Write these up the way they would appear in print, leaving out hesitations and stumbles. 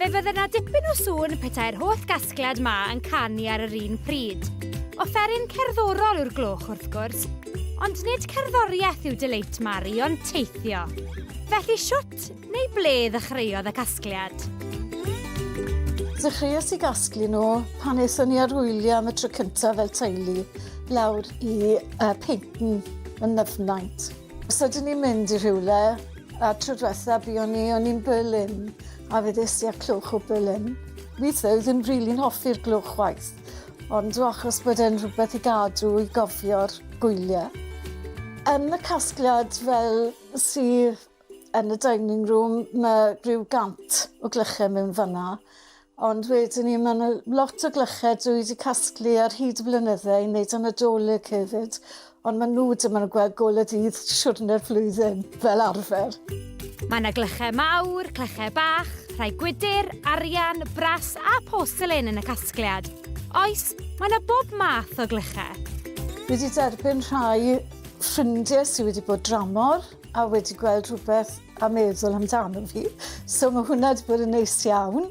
Fe fydde 'na dipyn o sŵn petai'r holl gasgliad 'ma yn canu ar yr un pryd. Offeryn cerddorol yw'r gloch, wrth gwrs, ond nid cerddoriaeth yw deleit Mari, ond teithio. Felly shwt neu ble ddechreuodd y casgliad? Dechreuais i gasglu nhw pan aethon ni ar wyliau am y tro cyntaf fel teulu lawr i uh, Peyton yn Nyfnaint. Os ydyn ni'n mynd i rhywle, a tro diwetha buon ni, o'n i'n Berlin, a fe ddes i â clwch o Berlin. Weithiau ddim rili'n hoffi'r glwch chwaith, ond achos bod e'n rhywbeth i gadw i gofio'r gwyliau. Yn y casgliad fel sydd yn y dining room, mae rhyw gant o glychau mewn fanna. Ond wedyn ni, mae yna lot o glychau dwi wedi casglu ar hyd y blynydde i wneud y Nadolig hefyd. Ond maen nhw dim ond yn gweld golau dydd siwrne'r flwyddyn, fel arfer. Mae yna glychau mawr, clychau bach, rhai gwydr, arian, bras a porcelain yn y casgliad. Oes, mae yna bob math o glychau. Dwi wedi derbyn rhai ffrindiau sydd wedi bod dramor a wedi gweld rhywbeth a meddwl amdano fi. So mae hwnna wedi bod yn neis iawn.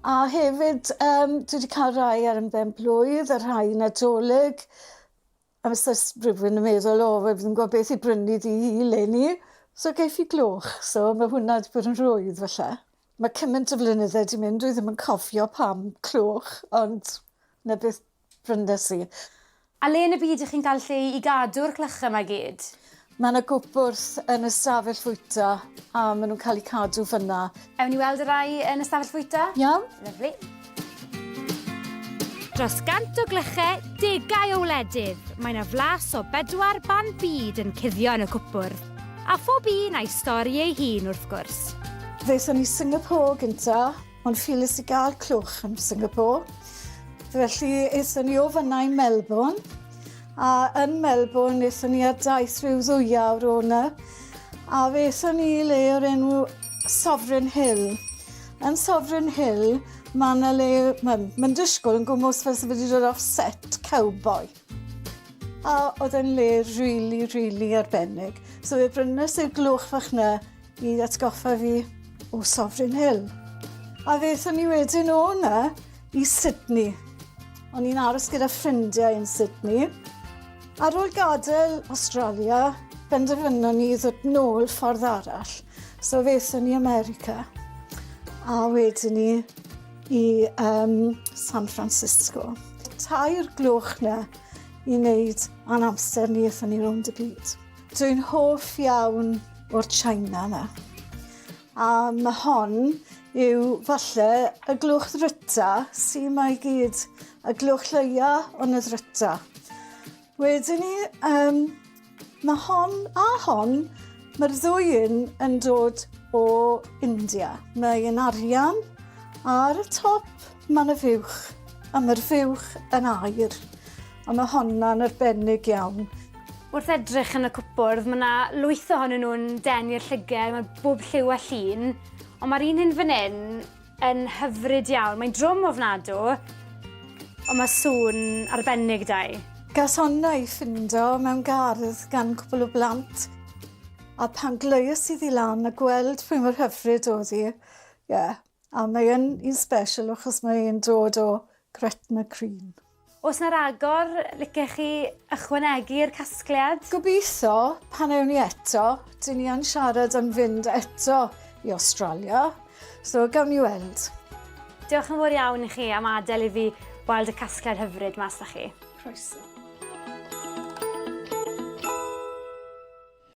A hefyd, um, dwi wedi cael rhai ar yn ben blwydd a rhai Nadolig. A os oes rhywun yn meddwl, o, fe ddim yn gwybod beth i brynu di i leni, so geith i gloch. So mae hwnna wedi bod yn rhwydd falle. Mae cymaint o flynydde wedi mynd, dwi ddim yn cofio pam cloch, ond na beth brynes i. A le yn y byd 'ych chi'n cael lle i gadw'r clychau 'ma gyd? Mae 'na gwpwrdd yn y stafell fwyta a maen nhw'n cael eu cadw fan'na. Ewn ni weld y rai yn y stafell fwyta? Iawn. Lyfli. Dros gant o glychau, degau o wledydd, mae 'na flas o bedwar ban byd yn cuddio yn y cwpwrdd. A phob un a'i stori ei hun, wrth gwrs. Fe aethon ni i Singapore gynta. Ond ffiles i gael clwch yn Singapore. Felly aethon ni o fanna i Melbourne. A yn Melbourne aethon ni ar daith rhyw ddwy awr o yna. A fe aethon ni i le o'r enw Sovereign Hill. Yn Sovereign Hill mae yna le, mae'n ma disgwyl yn gwmws fel sydd wedi dod off set cowboy. A oedd e'n le rili, really, rili really arbennig. So fe brynes i'r glwch fach na i atgoffa fi o Sovereign Hill. A fe aethon ni wedyn o 'na i Sydney. O'n i'n aros gyda ffrindiau yn Sydney. Ar ôl gadael Australia, benderfynon ni ddod nôl ffordd arall. So fe aethon ni America. A wedyn ni i um, San Francisco. Tair gloch na i wneud a'n amser ni aethon ni rownd y byd. Dwi'n hoff iawn o'r china 'ma. A ma' hon yw falle y glwch ddryta sy 'ma i gyd. Y glwch lleia ond y ddryta. Wedyn ni, um, mae hon a hon, mae'r ddwy un yn dod o India. Mae yn arian, a ar y top mae yna fuwch, a mae'r fuwch yn aur. A mae honna'n arbennig iawn. Wrth edrych yn y cwpwrdd, mae 'na lwyth ohonyn nhw'n denu'r llyged, mae bob lliw a llun, ond mae'r un hyn fan hyn yn hyfryd iawn. Mae'n drwm ofnadw, ond mae sŵn arbennig 'da 'i. Gas honna ei ffindo mewn gardd gan cwpl o blant, a pan glywes i ddi lan a gweld pwy mor hyfryd oedd hi, ie, a mae yn un special achos mae e'n dod o Gretna Green. Oes 'na ragor licech chi ychwanegu i'r casgliad? Gobeithio, pan ewn ni eto, dyn ni yn siarad am fynd eto i Awstralia, so gawn ni weld. Diolch yn fawr iawn i chi am adael i fi weld y casgliad hyfryd 'ma s'da chi. Croeso.